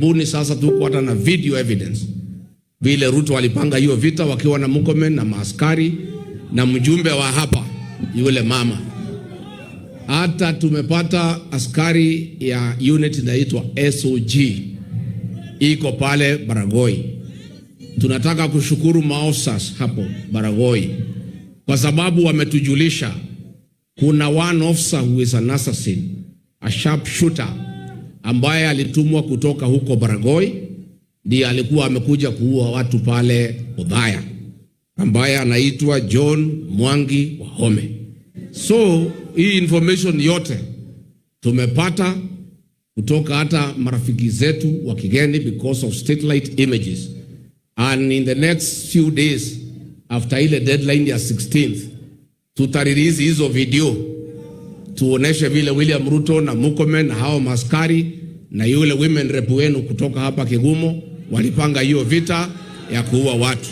Karibuni sasa tuko hata na video evidence vile Ruto walipanga hiyo vita wakiwa na Murkomen na maaskari na mjumbe wa hapa yule mama. Hata tumepata askari ya unit inaitwa SOG iko pale Baragoi. Tunataka kushukuru maofisa hapo Baragoi kwa sababu wametujulisha kuna one officer who is an assassin, a sharp shooter ambaye alitumwa kutoka huko Baragoi, ndiye alikuwa amekuja kuua watu pale Othaya, ambaye anaitwa John Mwangi Wahome. So hii information yote tumepata kutoka hata marafiki zetu wa kigeni because of satellite images, and in the next few days after ile deadline ya 16th tutarelease hizo video tuoneshe vile William Ruto na Murkomen na hao maskari na yule women rep wenu kutoka hapa Kigumo walipanga hiyo vita ya kuua watu.